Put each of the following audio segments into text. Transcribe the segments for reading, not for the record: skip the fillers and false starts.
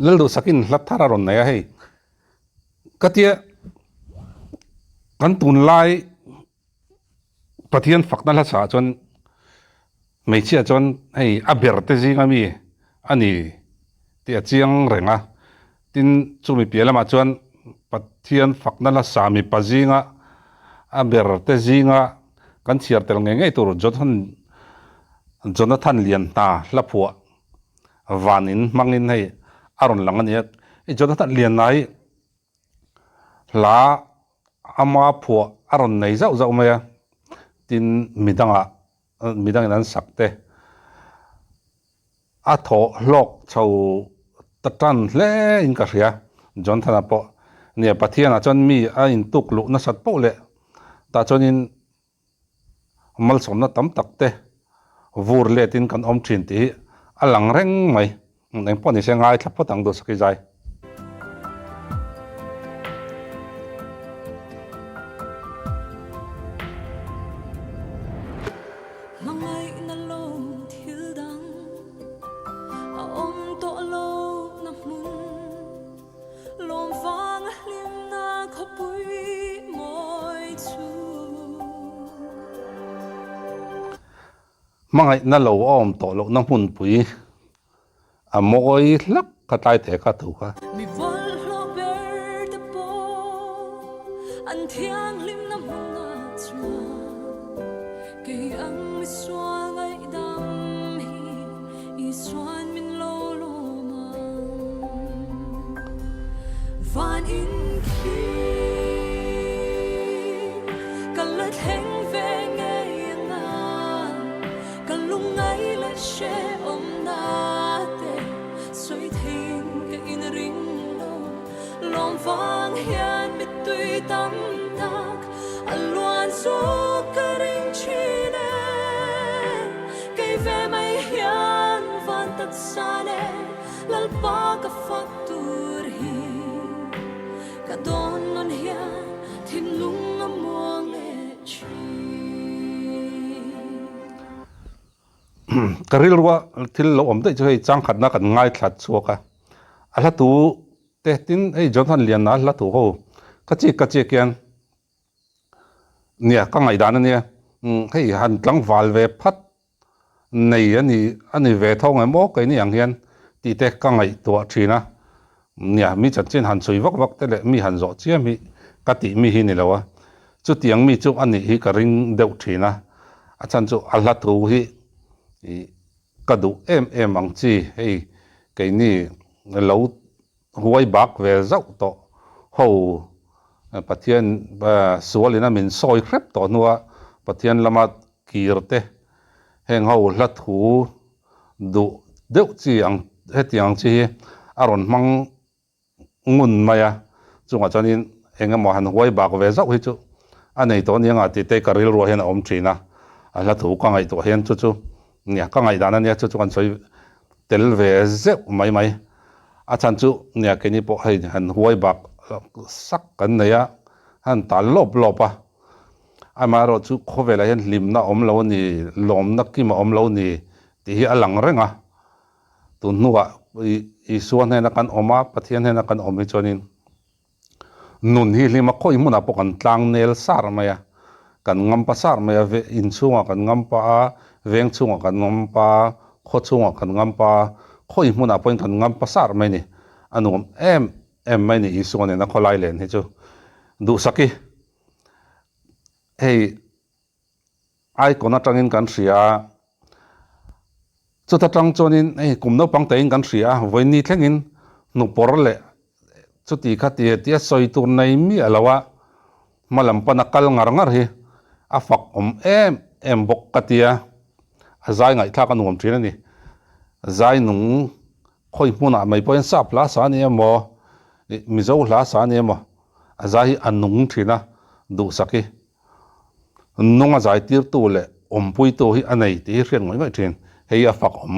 Lalduhsakin hla thar a rawn nei a hei. Ka tia kan tunlai Pathian fakna hla chhah chuan hmeichhia chuan hei a ber te zinga mi a ni tih a chiang reng a. Tin, chumi piah lamah chuan Pathian fakna hla sa mipa zinga a ber te zinga kan chhiar tel ngei ngei tur Jonathan Jonathan Lianhna hla phuah van in hmangin hei a rawn lang a ni a. Hei Jonathan Lianhna hi Hla ama phuah a rawn nei zauh zauh mai a, tin midangah midangin an sak te a thawh hlawk chho ta tan hle in ka hria. Jonathan-a pawh nia Pathianah chuan mi a intuk luh nasat poh leh tah chuanin malsawmna tam tak te vur letin kan awm thin tih hi a lang reng mai. Engpawh ni se ngaithla phawt ang Duhsaki zai. Hmangaihna lo thil dang a awm tawh lo na hmun. Lawm vang a hlimna khawpui mawi chu. Hmangaihna lo a awm tawh lohna hmunpui a mawi hlak kha tlai teh kha thu kha. Mi bawlhhlawh ber te pawh an thianghlimna hmunah chuan kei ang misual ngaihdam hi Isuan min lo lawm ang. Van in khi ka la thleng ve ngei ang a, ka lungngai leh hrehawm na te sawi theiin ka inring lo. Lawm vang hian mittui tam tak a luan zawk ka ring thin e. Kei ve mai hian van taksa leh Lalpa ka fak tur hi ka dawn nawn hian thinlung a muang leh thin. Ka rilrua thil lo awm daih chu hei changkhatna kan ngaithla chhuak a, a hla tu te tin hei Jonathan Liana hla tu ho ka chik ka chik hian Nia, ka ngaihdan a nia. Hei han tlangval ve phat nei a ni a ni ve tho nge maw keini ang hian tih te ka ngaihtuah thin a. Nia, mi chanchin han chhui vak vak te leh mi han zawh chiam hi ka tih mi hi ni lo a. Chutiang mi chu a nih hi ka ring deuh thin a. A chhan chu a hla thu hi ih ka duh em em ang chi hei keini lo Huai bak ve zauh tawh ho Pathian sualin a min sawi hrep tawh hnua Pathian lama kir te heng ho hla thu duh deuh chi ang hetiang ang chi hi a rawn hmang ngun mai a, chungah chuanin eng emaw han huai bak ve zauh hi chu a nei tawh aniang a tih te ka rilruah hian a awm thin a, a hla thu ka ngaihtuah hian chu chu nia ka ngaihdan ania chu chu kan sawi tel ve zeuh mai mai. A chhan chu nia keini pawh hei han huai bak sak kan nei a, han tal lawp lawp a. Amaherawh chu khawvelah hian hlimna awm lo a ni, lawmna kim a awm lo a ni tih hi a lang reng a. Tun hnuah Isua hnena kan awm a, Pathian hnena kan awm hi chuanin Nun hi hlima khawi hmunah pawh kan tlang nel sar mai a, kan ngampa sar mai a, in chhungah kan ngampa a, veng chhungah kan ngampa a, khaw chhungah kan ngampa a, khawi hmunah pawhin kan ngampa sar mai a ni. A nuam em em mai a ni Isua nena khawlai len hi chu. Duhsaki, hei Icon atangin kan hria a, chuta tang chuanin hei kum naupang tein kan hria a, vawiin thlengin hnupawr leh chuti kha ti tia sawi tur nei miah lo a, hma lam pana kal ngar ngar hi a fak awm em em bawk ka tia, a zai ngaihthlak a nuam thin a ni. Zai nung khawi hmunah mai pawhin sap hla sa a ni emaw, Mizo hla sa a ni emaw, a zai hi a nung thin a, duhsak hi. Nunga zaitirtu leh awmpuitu hi a nei tih hi hriat ngawih ngawih thin. Hei hi a fak awm.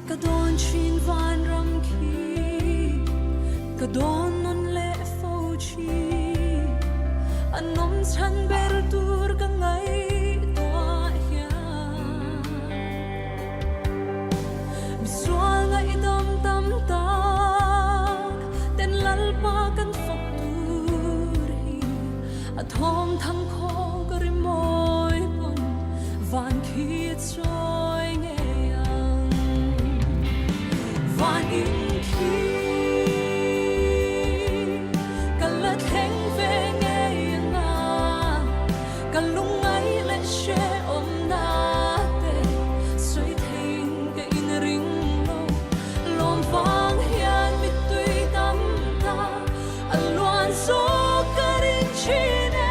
Ka dawn thin vanram khi, ka dawn nawn leh fo thin. A nawm chhan ber tur ka ngaihtuah hian. Thawm thangkhawk rimawi pawn van khi chawi ngei ang. Van in khi ka la thleng ve ngei ang a, ka lungngai leh hrehawmna te sawi theiin ka inring lo. Lawm vang hian mittui tam tak A luan zawk ka ring thin e,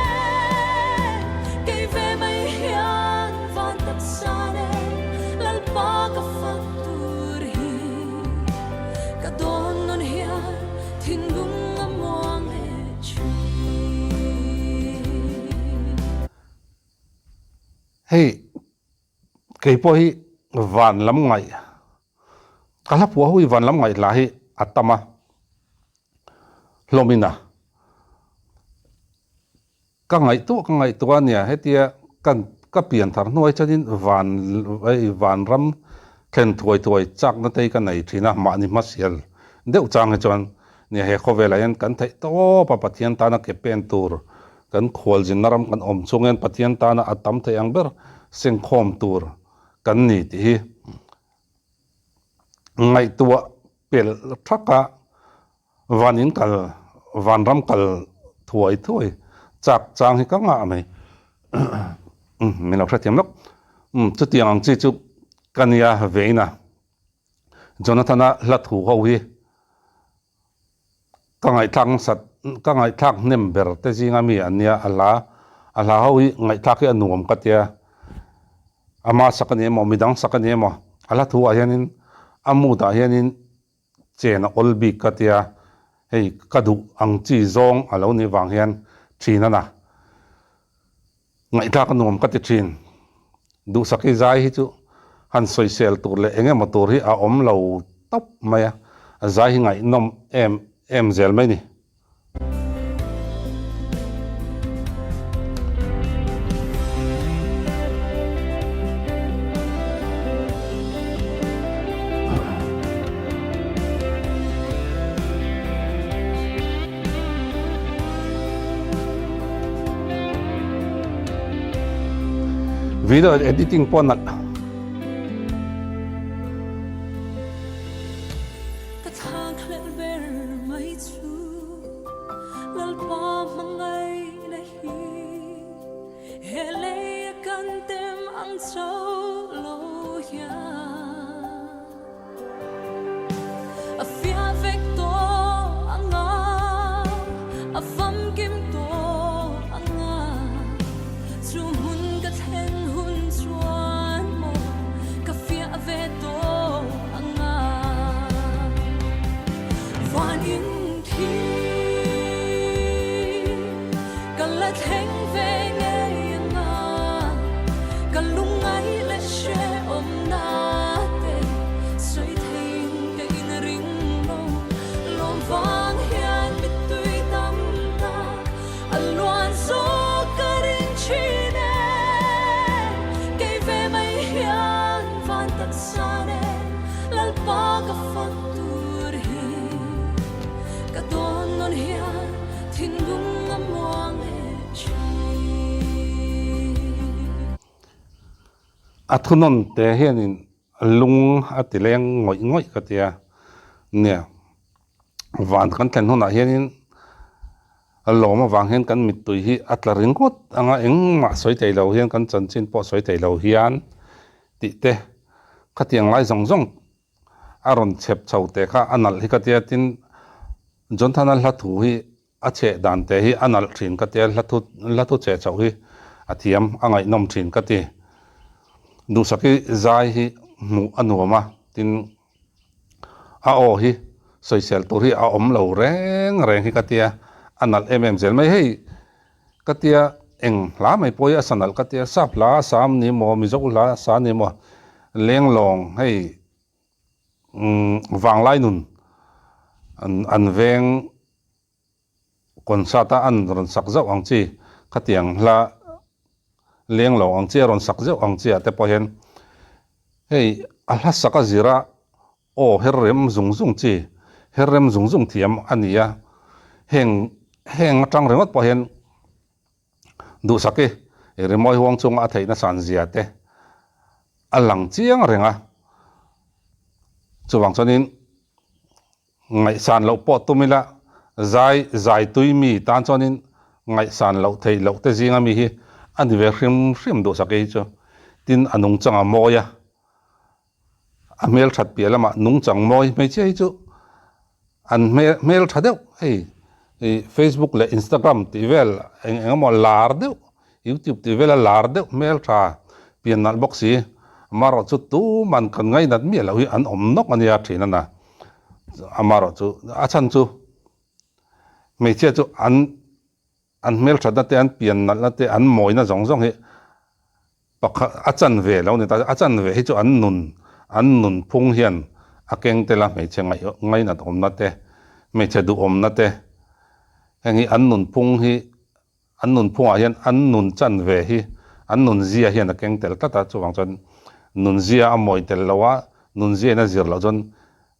kei ve mai hian van taksa nen Lalpa ka fak tur hi. Ka dawn nawn hian thinlung a muang leh thin. Hei kei pawh hi van lam ngaih ka hla phuah ho hi van lam ngaih hla hi a tam a. Hlawmin a, ka ngaihtuah ka ngaihtuah a nia, hetia kan ka pian thar hnuai chuanin van hei vanram thlen thuai thuai chakna te hi ka nei thin a, mahni hmasial deuh chang hi chuan nia he khawvelah hian kan theih tawp a, Pathian tana ke pen tur kan khualzinna ram kan awm chhung hian Pathian tana a tam theih ang ber sengkhawm tur kan ni tih hi ngaihtuah Pelh thaka van in kal vanram kal thuai thuai chak chang hi ka ngah mai umm min lo hrethiam lawk umm chutiang ang chi chu ka nia vein a Jonathana hla thu ho hi ka ngaihthlak nasat ka ngaihthlak hnem ber te zinga mi an nia a hla a hla ho hi ngaihthlak hi a nuam ka tia ama sak a ni emaw midang sak a ni emaw a hla thu ah hianin a mood ah hianin chen a awl bik ka tia hei ka duh ang chi zawng a lo nih vang hian thin a na. Ngaihthlak a nuam ka ti thin. Duhsaki zai hi chu han sawisel tur leh eng emaw tur hi a awm lo tawp mai a, a zai hi ngaihnawm em em zel mai ni. Video editing pawh nalh. Ka thlakhlelh ber mai chu Lalpa hmangaihna hi he lei a kan tem ang cho lo hian. A fiah vek tawh ang a, a famkim tawh ang a, chu hmun ka thlen hun chuan maw ka fiah ve tawh ang a. Van in khi ka la thleng ve ngei ang a, ka lungngai leh hrehawmna te sawi theiin ka inring lo. Lawm vang hian mittui tam tak a luan zawk ka ring thin e. Kei ve mai hian van taksa nen Lalpa ka fak tur hi ka dawn nawn hian thinlung a muang leh thin. A thunawn te hianin lung a ti leng ngawih ngawih ka tia. Nia, van kan thlen hunah hianin lawm avang hian kan mittui hi a tla ringawt anga engmah sawi thei lo hian kan chanchin pawh sawi thei lo hian tih te khatiang lai zawng zawng a rawn chhep chho teh kha a nalh hi ka tia. Tin, Jonthana hla thu hi A cheh dan te hi a nalh thin ka ti a, hla thu hla thu cheh chhoh hi a thiam a ngaihnawm thin ka ti. Duhsaki zai hi hmuh a nuam a, tin a aw hi sawisel tur hi a awm lo reng reng hi ka ti a, a nalh em em zel mai. Hei ka tia eng hla mai pawh hi a sa nalh ka ti a, sap hla a sa ni maw, Mizo hla a sa ni maw, lenglawng hei Vanglai nun an veng concert a an rawn sak zauh ang chi khatiang hla leng lo ang chi a rawn sak zeuh ang chi ah te pawh hian hei a hla sak a zir a aw her rem zung zung chi her rem zung zung thiam a ni a heng heng atang ringawt pawh hian. Duhsak i rimawi huang chunga a theihna san zia te a lang chiang reng a. Chuvang chuanin ngaihsan loh pawh tum ila zai zai tui mi tan chuanin ngaihsan loh theih loh te zinga mi hi a ni ve hrim hrim duhsak i hi chu. Tin a nungchang a mawi a, a hmelthat piah lamah nungchang mawi hmeichhia hi chu an hmel hmeltha deuh hei ih Facebook leh Instagram tih vel eng eng emaw lar deuh YouTube tih vela lar deuh hmeltha pian nalh bawk si amaherawh chu tuman kan ngainat miah loh hi an awm nawk a nia thin a na amaherawh chu a chhan chu hmeichhia chu an an hmelthatna te an pian nalhna te an mawina zawng zawng hi Pakhat a chanve lo ni ta, a chanve hi chu an nun, an nunphung hian a keng tel a, hmeichhe ngainat awmna te, hmeichhe duhawmna te, heng hi an nunphung hi, an nunphungah hian an nun chanve hi, an nunzia hian a keng tel tlat a, chuvang chuan nunzia a mawi tel lo a, nunzia in a zir loh chuan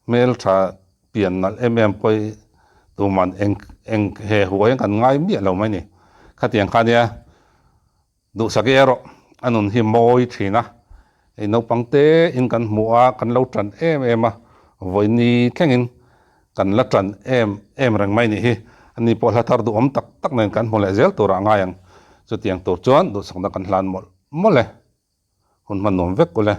hmeltha pian nalh em em pawh hi tuman eng eng he huai an kan ngai miah lo mai ni, khatiang kha nia. Duhsak erawh a nun hi mawi thin a, hei naupang te in kan hmuh a, kan lo tan em em a, vawiini thlengin kan la tan em em reng mai nih hi, ani pawh hla thar duhawm tak tak nen kan hmu leh zel turah a ngai ang, chutiang tur chuan duhsakna kan hlan mawlh mawlh e, hun hman nuam vek ule.